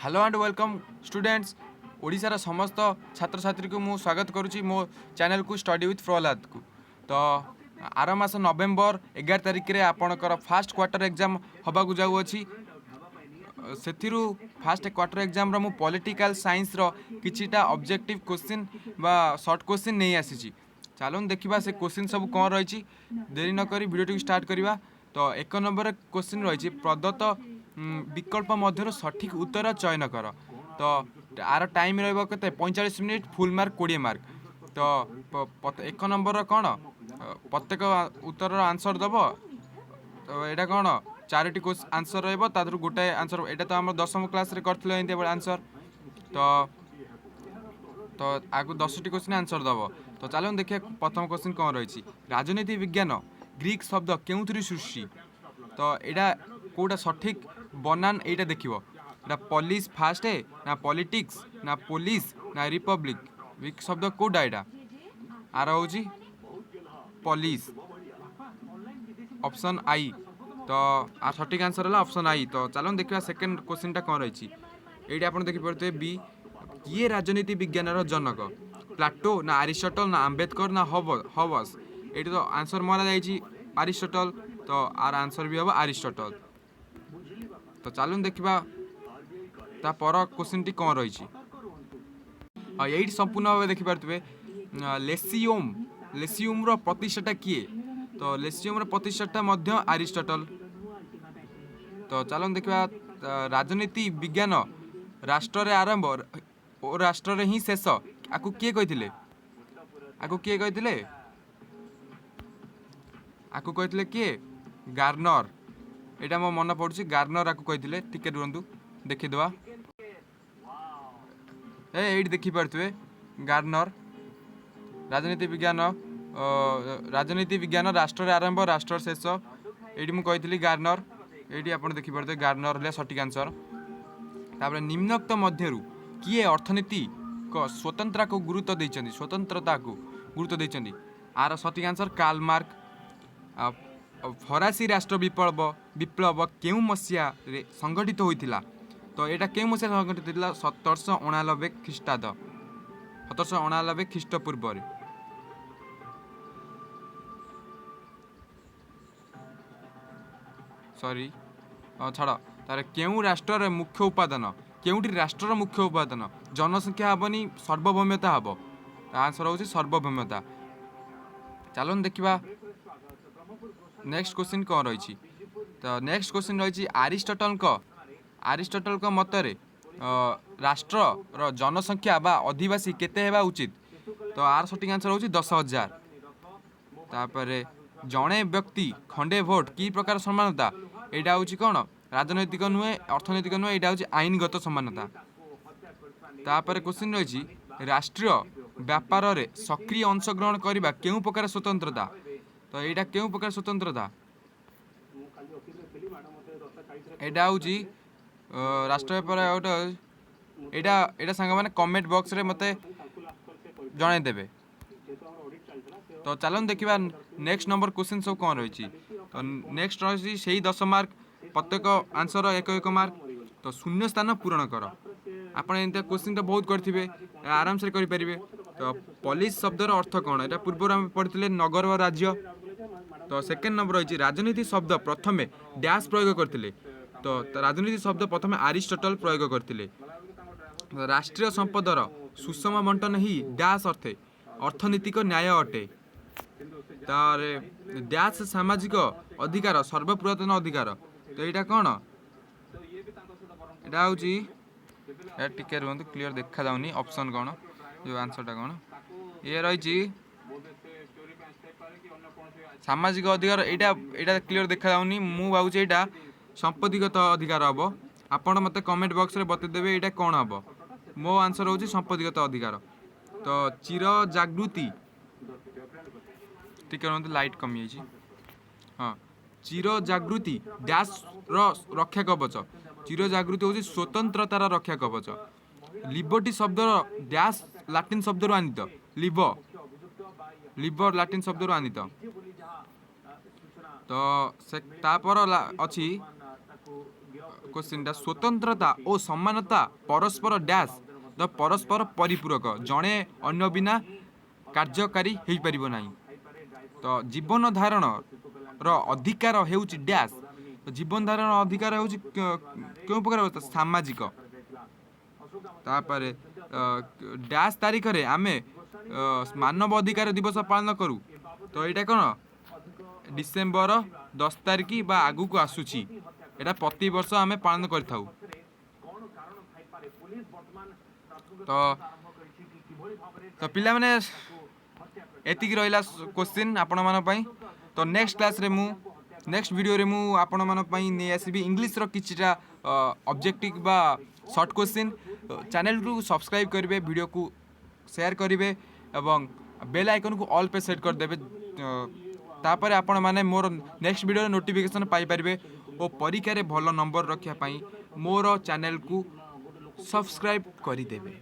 Hello and welcome students, ଓଡ଼ିଶାର ସମସ୍ତ ଛାତ୍ରଛାତ୍ରୀକୁ ମୁଁ ସ୍ୱାଗତ କରୁଛି ମୋ ଚ୍ୟାନେଲକୁ ଷ୍ଟଡି ୱିଥ୍ ପ୍ରହ୍ଲାଦକୁ। ତ ଆର ମାସ ନଭେମ୍ବର 11 ତାରିଖରେ ଆପଣଙ୍କର ଫାର୍ଷ୍ଟ କ୍ୱାର୍ଟର ଏକ୍ଜାମ୍ ହେବାକୁ ଯାଉଅଛି। ସେଥିରୁ ଫାର୍ଷ୍ଟ କ୍ୱାର୍ଟର ଏକ୍ଜାମ୍ର ମୁଁ ପଲିଟିକାଲ୍ ସାଇନ୍ସର କିଛିଟା ଅବଜେକ୍ଟିଭ୍ କୋଶ୍ଚିନ୍ ବା ସର୍ଟ କୋଶ୍ଚିନ୍ ନେଇ ଆସିଛି। ଚାଲନ୍ତୁ ଦେଖିବା ସେ କୋଶ୍ଚିନ୍ ସବୁ କ'ଣ ରହିଛି। ଡେରି ନକରି ଭିଡ଼ିଓଟିକୁ ଷ୍ଟାର୍ଟ କରିବା। ତ 1 ନମ୍ବର କୋଶ୍ଚିନ୍ ରହିଛି, ପ୍ରଦତ୍ତ ବିକଳ୍ପ ମଧ୍ୟରୁ ସଠିକ୍ ଉତ୍ତର ଚୟନ କର। ତ ଆର ଟାଇମ୍ ରହିବ କେତେ? 45 ମିନିଟ୍, ଫୁଲ୍ ମାର୍କ 20 ମାର୍କ। ତ 1 ନମ୍ବରର କ'ଣ ପ୍ରତ୍ୟେକ ଉତ୍ତରର ଆନ୍ସର୍ ଦେବ। ତ ଏଇଟା କ'ଣ ଚାରୋଟି ଆନ୍ସର୍ ରହିବ, ତା ଦେହରୁ ଗୋଟାଏ ଆନ୍ସର୍। ଏଇଟା ତ ଆମର 10ମ କ୍ଲାସ୍ରେ କରିଥିଲେ ଏମିତି ଆନ୍ସର୍। ତ ଆଗକୁ 10ଟି କୋଶ୍ଚିନ୍ ଆନ୍ସର୍ ଦେବ। ତ ଚାଲନ୍ତୁ ଦେଖିବା ପ୍ରଥମ କୋଶ୍ଚିନ୍ କ'ଣ ରହିଛି। ରାଜନୀତି ବିଜ୍ଞାନ ଗ୍ରୀକ୍ ଶବ୍ଦ କେଉଁଥିରୁ ସୃଷ୍ଟି? ତ ଏଇଟା କେଉଁଟା ସଠିକ୍ ବନାନ ଏଇଟା ଦେଖିବ। ଏଇଟା ପଲିସ୍ ଫାଷ୍ଟ ନା ପଲିଟିକ୍ସ ନା ପୋଲିସ ନା ରିପବ୍ଲିକ୍? ଗ୍ରୀକ୍ ଶବ୍ଦ କେଉଁଟା ଏଇଟା? ଆର ହେଉଛି ପଲିସ୍, ଅପସନ୍ I. ତ ଆର ସଠିକ୍ ଆନ୍ସର୍ ହେଲା ଅପସନ୍ I. ତ ଚାଲନ୍ତୁ ଦେଖିବା ସେକେଣ୍ଡ କୋଶ୍ଚିନ୍ଟା କ'ଣ ରହିଛି। ଏଇଠି ଆପଣ ଦେଖିପାରୁଥିବେ ବି, କିଏ ରାଜନୀତି ବିଜ୍ଞାନର ଜନକ? ପ୍ଲାଟୋ ନା ଆରିଷ୍ଟଟଲ ନା ଆମ୍ବେଦକର ନା ହବସ୍? ଏଇଠି ତ ଆନ୍ସର୍ ମରା ଯାଇଛି ଆରିଷ୍ଟଟଲ। ତ ଆର ଆନ୍ସର୍ ବି ହେବ ଆରିଷ୍ଟଟଲ। ତ ଚାଲନ୍ତୁ ଦେଖିବା ତା ପର କୋଶ୍ଚିନ୍ଟି କ'ଣ ରହିଛି। ଆଉ ଏଇଠି ସମ୍ପୂର୍ଣ୍ଣ ଭାବେ ଦେଖିପାରୁଥିବେ, ଲେସିୟମ୍ର ପ୍ରତିଷ୍ଠାତା କିଏ? ତ ଲେସିୟମ୍ର ପ୍ରତିଷ୍ଠାତା ମଧ୍ୟ ଆରିଷ୍ଟଟଲ। ତ ଚାଲନ୍ତୁ ଦେଖିବା, ରାଜନୀତି ବିଜ୍ଞାନ ରାଷ୍ଟ୍ରରେ ଆରମ୍ଭ ଓ ରାଷ୍ଟ୍ରରେ ହିଁ ଶେଷ, ଆକୁ କିଏ କହିଥିଲେ? ଆକୁ କିଏ କହିଥିଲେ? ଆକୁ କହିଥିଲେ କିଏ? ଗାର୍ନର। ଏଇଟା ମୋ ମନେ ପଡ଼ୁଛି, ଗାର୍ନର ଆକୁ କହିଥିଲେ। ଟିକେ ରୁହନ୍ତୁ, ଦେଖିଦେବା। ଏଇଠି ଦେଖିପାରୁଥିବେ ଗାର୍ନର, ରାଜନୀତି ବିଜ୍ଞାନ ରାଷ୍ଟ୍ରରେ ଆରମ୍ଭ, ରାଷ୍ଟ୍ର ଶେଷ। ଏଇଠି ମୁଁ କହିଥିଲି ଗାର୍ନର। ଏଇଠି ଆପଣ ଦେଖିପାରୁଥିବେ, ଗାର୍ନର ହେଲେ ସଠିକ୍ ଆନ୍ସର୍। ତାପରେ ନିମ୍ନୋକ୍ତ ମଧ୍ୟରୁ କିଏ ଅର୍ଥନୀତିକ ସ୍ୱତନ୍ତ୍ରତାକୁ ଗୁରୁତ୍ୱ ଦେଇଛନ୍ତି? ସ୍ୱତନ୍ତ୍ରତାକୁ ଗୁରୁତ୍ୱ ଦେଇଛନ୍ତି। ଆର ସଠିକ୍ ଆନ୍ସର୍ କାର୍ଲ ମାର୍କ। ଆଉ ଫରାସୀ ରାଷ୍ଟ୍ର ବିପ୍ଳବ କେଉଁ ମସିହାରେ ସଂଗଠିତ ହୋଇଥିଲା? ତ ଏଇଟା କେଉଁ ମସିହାରେ ସଂଗଠିତ ହୋଇଥିଲା? 1789 ଖ୍ରୀଷ୍ଟାବ୍ଦ, 1789 ଖ୍ରୀଷ୍ଟପୂର୍ବରେ। ସରି, ଛାଡ଼। ତାର କେଉଁ ରାଷ୍ଟ୍ରର ମୁଖ୍ୟ ଉପାଦାନ? କେଉଁଠି ରାଷ୍ଟ୍ରର ମୁଖ୍ୟ ଉପାଦାନ ଜନସଂଖ୍ୟା ହେବନି, ସାର୍ବଭୌମ୍ୟତା ହେବ। ତା ଆନ୍ସର୍ ହେଉଛି ସାର୍ବଭୌମ୍ୟତା। ଚାଲନ୍ତୁ ଦେଖିବା ନେକ୍ସଟ କୋଶ୍ଚିନ୍ କ'ଣ ରହିଛି। ତ ନେକ୍ସଟ କୋଶ୍ଚିନ୍ ରହିଛି, ଆରିଷ୍ଟଟଲଙ୍କ ମତରେ ରାଷ୍ଟ୍ରର ଜନସଂଖ୍ୟା ବା ଅଧିବାସୀ କେତେ ହେବା ଉଚିତ? ତ ଆର ସଠିକ୍ ଆନ୍ସର୍ ହେଉଛି 10,000। ତାପରେ ଜଣେ ବ୍ୟକ୍ତି ଖଣ୍ଡେ ଭୋଟ କି ପ୍ରକାର ସମାନତା? ଏଇଟା ହେଉଛି କ'ଣ? ରାଜନୈତିକ ନୁହେଁ, ଅର୍ଥନୈତିକ ନୁହେଁ, ଏଇଟା ହେଉଛି ଆଇନଗତ ସମାନତା। ତାପରେ କୋଶ୍ଚିନ୍ ରହିଛି, ରାଷ୍ଟ୍ରୀୟ ବ୍ୟାପାରରେ ସକ୍ରିୟ ଅଂଶଗ୍ରହଣ କରିବା କେଉଁ ପ୍ରକାର ସ୍ୱତନ୍ତ୍ରତା? ତ ଏଇଟା କେଉଁ ପ୍ରକାର ସ୍ୱତନ୍ତ୍ରତା? ଏଇଟା ହେଉଛି ରାଷ୍ଟ୍ର ବ୍ୟାପାର ଗୋଟେ ଏଇଟା ସାଙ୍ଗମାନେ କମେଣ୍ଟ ବକ୍ସରେ ମୋତେ ଜଣାଇଦେବେ। ତ ଚାଲନ୍ତୁ ଦେଖିବା ନେକ୍ସଟ ନମ୍ବର କୋଶ୍ଚିନ୍ ସବୁ କ'ଣ ରହିଛି। ତ ନେକ୍ସଟ ରହିଛି ସେଇ 10 ମାର୍କ, ପ୍ରତ୍ୟେକ ଆନ୍ସର 1 1 ମାର୍କ। ତ ଶୂନ୍ୟ ସ୍ଥାନ ପୂରଣ କର। ଆପଣ ଏମିତିଆ କୋଶ୍ଚିନ୍ ତ ବହୁତ କରିଥିବେ, ଆରାମସରେ କରିପାରିବେ। ତ ପଲିସ ଶବ୍ଦର ଅର୍ଥ କ'ଣ? ଏଇଟା ପୂର୍ବରୁ ଆମେ ପଢ଼ିଥିଲେ, ନଗର ବା ରାଜ୍ୟ। ତ ସେକେଣ୍ଡ ନମ୍ବର ରହିଛି, ରାଜନୀତି ଶବ୍ଦ ପ୍ରଥମେ ଡ୍ୟାସ୍ ପ୍ରୟୋଗ କରିଥିଲେ। ତ ରାଜନୀତି ଶବ୍ଦ ପ୍ରଥମେ ଆରିଷ୍ଟଟଲ ପ୍ରୟୋଗ କରିଥିଲେ। ରାଷ୍ଟ୍ରୀୟ ସମ୍ପଦର ସୁଷମ ବଣ୍ଟନ ହିଁ ଡ୍ୟାସ୍ ଅର୍ଥେ ଅର୍ଥନୀତିକ ନ୍ୟାୟ ଅଟେ। ତାରେ ଡ୍ୟାସ୍ ସାମାଜିକ ଅଧିକାର ସର୍ବପୁରାତନ ଅଧିକାର। ତ ଏଇଟା କ'ଣ? ଏଇଟା ହେଉଛି, ଏ ଟିକେ ରୁହନ୍ତୁ, କ୍ଲିଅର ଦେଖାଯାଉନି ଅପସନ୍ କ'ଣ, ଯେଉଁ ଆନ୍ସରଟା କ'ଣ ଇଏ ରହିଛି। ସାମାଜିକ ଅଧିକାର, ଏଇଟା କ୍ଲିଅର ଦେଖାଯାଉନି। ମୁଁ ଭାବୁଛି ଏଇଟା ସମ୍ପତ୍ତିଗତ ଅଧିକାର ହେବ। ଆପଣ ମୋତେ କମେଣ୍ଟ ବକ୍ସରେ ବତେଇଦେବେ ଏଇଟା କ'ଣ ହେବ। ମୋ ଆନ୍ସର ହେଉଛି ସମ୍ପତ୍ତିଗତ ଅଧିକାର। ତ ଚିର ଜାଗୃତି, ଟିକେ ରୁହନ୍ତୁ, ଲାଇଟ୍ କମିଯାଇଛି। ହଁ, ଚିର ଜାଗୃତି ଡ୍ୟାସ୍ର ରକ୍ଷା କବଚ। ଚିର ଜାଗୃତି ହେଉଛି ସ୍ୱତନ୍ତ୍ରତାର ରକ୍ଷା କବଚ। ଲିବର୍ଟି ଶବ୍ଦର ଡ୍ୟାସ୍ ଲାଟିନ୍ ଶବ୍ଦରୁ ଆନିତ। ଲିବର ଲାଟିନ୍ ଶବ୍ଦରୁ ଆନିତ। ତ ସେ ତାପର ଅଛି କୋଶ୍ଚିନ୍ଟା, ସ୍ୱତନ୍ତ୍ରତା ଓ ସମାନତା ପରସ୍ପର ଡ୍ୟାସ୍। ତ ପରସ୍ପର ପରିପୂରକ, ଜଣେ ଅନ୍ୟ ବିନା କାର୍ଯ୍ୟକାରୀ ହେଇପାରିବ ନାହିଁ। ତ ଜୀବନ ଧାରଣର ଅଧିକାର ହେଉଛି ଡ୍ୟାସ୍। ତ ଜୀବନ ଧାରଣ ଅଧିକାର ହେଉଛି କେଉଁ ପ୍ରକାର ବ୍ୟବସ୍ଥା? ସାମାଜିକ। ତାପରେ ଡ୍ୟାସ୍ ତାରିଖରେ ଆମେ ମାନବ ଅଧିକାର ଦିବସ ପାଳନ କରୁ। ତ ଏଇଟା କ'ଣ? ଡିସେମ୍ବର 10 ତାରିଖ ବା ଆଗକୁ ଆସୁଛି। ଏଇଟା ପ୍ରତିବର୍ଷ ଆମେ ପାଳନ କରିଥାଉ। ତ ପିଲାମାନେ, ଏତିକି ରହିଲା କୋଶ୍ଚିନ୍ ଆପଣମାନଙ୍କ ପାଇଁ। ତ ନେକ୍ସଟ କ୍ଲାସ୍ରେ ମୁଁ, ନେକ୍ସଟ ଭିଡ଼ିଓରେ ମୁଁ ଆପଣମାନଙ୍କ ପାଇଁ ନେଇ ଆସିବି ଇଂଲିଶର କିଛିଟା ଅବଜେକ୍ଟିଭ ବା ସର୍ଟ କୋଶ୍ଚିନ୍। ଚ୍ୟାନେଲକୁ ସବସ୍କ୍ରାଇବ୍ କରିବେ, ଭିଡ଼ିଓକୁ ସେୟାର କରିବେ ଏବଂ ବେଲ୍ ଆଇକନ୍କୁ ଅଲ୍ ପେ ସେଟ୍ କରିଦେବେ। ତାପରେ ଆପଣମାନେ ମୋର ନେକ୍ସଟ ଭିଡ଼ିଓର ନୋଟିଫିକେସନ୍ ପାଇପାରିବେ ଓ ପରୀକ୍ଷାରେ ଭଲ ନମ୍ବର ରଖିବା ପାଇଁ ମୋର ଚ୍ୟାନେଲକୁ ସବସ୍କ୍ରାଇବ୍ କରିଦେବେ।